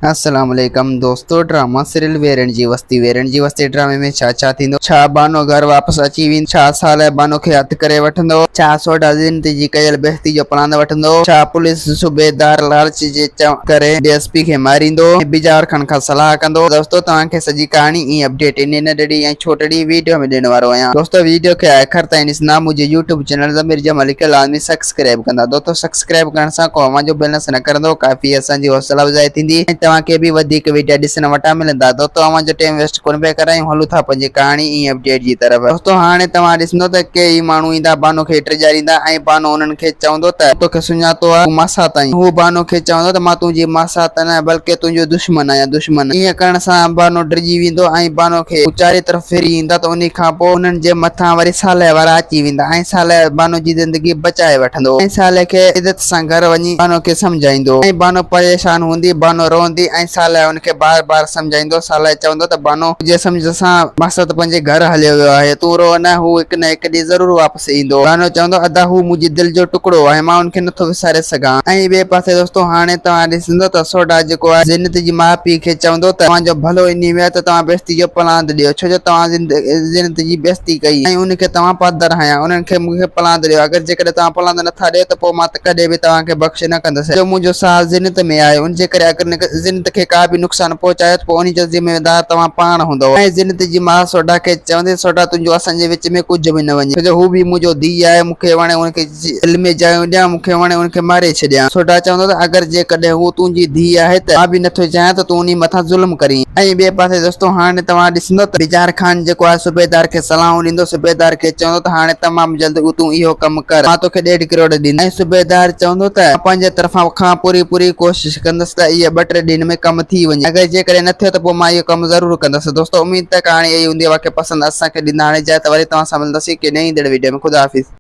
السلام عليڪم دوستو ڊراما سيريل ويرڻ جي وستي ويرڻ جي وستي ڊرامي ۾ ڇا ڇا ٿيندو ڇا بانو گهر واپس اچي ويندو ڇا صالح بانو کي هٿ ڪري وٺندو ڇا سوڍا زينت جي ڪيل بيعزتي جو پلاند وٺندو ڇا پوليس صوبيدار لالچ جي ڪري ڊي ايس پي کي ماريندو ۽ بجار خان کان صلاح ڪندو دوستو توهان کي سڄي ڪهاڻي ۽ اپڊيٽ انهي ننڍڙي ۽ ڇوٽڙي ويڊيو ۾ ڏيڻ وارو آهيان دوستو ويڊيو کي آخر تائين ڏسندا منهنجي يوٽيوب چينل ضمير جمالي کي لازمي سبسڪرائب ڪندا دوستو سبسڪرائب ڪرڻ سان ڪو اوهان جو بيلنس نه ڪرندو ڪافي اسان جي حوصلا افزائي ٿيندي ۽ توهان کي به وڌيڪ ويڊيا ڏسڻ وٽان ملندا دوستو اوهان جو ٽيم ويسٽ ڪونه پيا ڪرايون هلون ٿا پنهنجي ڪهاڻي ۽ اپڊيٽ جي طرف دوستو هاڻي توهان ڏسندو ته ڪيئي ماڻهو ايندا بانو کي ڊيڄاريندا ۽ بانو انهن کي چوندو ته مون توکي سڃاتو آهي تون ماسات آهين هو بانو کي چوندو ته مان تنهنجي ماسات نه بلڪه تنهنجو دشمن آهيان دشمن ائين ڪرڻ سان بانو ڊڄي ويندو ۽ بانو کي هو چاري طرف ڦري ايندا ته انهي کان پوء انهن جي مٿان وري صالح وارا اچي ويندا ۽ صالح بانو جي زندگي بچائي وٺندو ۽ صالح کي عزت سان گهر وڃي بانو کي سمجهائيندو ۽ بانو پريشان هوندي بانو روئندي ۽ صالح ان کي بار بار سمجهائيندو صالح چوندو ته بانو تنهنجي سمجهه سان ماسات پنهنجي گهر هليو ويو آهي تون روء نه هو هڪ نه هڪ ڏينهن ضرور واپس ايندو بانو چوندو ادا هو منهنجي دل جو ٽڪڙو آهي مان ان کي نٿو وساري سگهان ۽ ٻئي پاسي دوستو هاڻي توهان ڏسندو ته سوڍا جيڪو آهي زينت جي ماء پيء کي چوندو ته توهان جو ڀلو انهي ۾ آهي ته توهان بيستي جو پلاند ڏيو ڇو جو توهان زينت جي بيستي ڪئي ۽ ان کي توهان پادر هنيا انهن کي مون کي پلاند ڏيو اگر جيڪڏهن توهان پلاند نٿا ڏيو ته پوء مان ڪڏهن به توهان کي بخش نه ڪندس جو منهنجو ساهه زينت ۾ آهي ان جي ڪري اگر زينت کي ڪا به نقصان پهچايو ته پوء انهي جو ذميوار توهان پاڻ هوندؤ ۽ زينت جي ماء سوڍا کي چوندي سوڍا تنهنجو اسان جي وچ ۾ ڪجهه به نه وڃي ڇو جو هو به منهنجو ڌيء آهي مون کي وڻي ان کي دل ۾ جايون ڏيان، مون کي وڻي ان کي ماري ڇڏيان. سوڍا چوندو ته اگر جيڪڏهن هوء تنهنجي ڌيء آهي ته مان به نٿو چاهيان ته تون انهي مٿان ظلم ڪرين. ۽ ٻئي پاسي دوستو هاڻي توهان ڏسندو ته بجار خان جيڪو آهي صوبيدار کي صلاحون ڏيندو، صوبيدار کي چوندو ته هاڻي تمام جلد تون اهو ڪم ڪر، مان توکي ڏيڍ ڪروڙ ڏيندس. ۽ صوبيدار چوندو ته مان پنهنجي طرفان کان پوري پوري ڪوشش ڪندس ته اهي ٻه ٽي ڏينهن ۾ ڪم ٿي وڃي، اگر جيڪڏهن نه ٿيو ته پوء مان اهو ڪم ضرور ڪندس. دوستو اميد ته ڪهاڻي اهي هوندي اوهان کي پسند اسان کي ڏيندا هاڻي اجازت وري توهان سان ملنداسين ڪنهن نئين ايندڙ وڊيو ۾ خدا حافظ.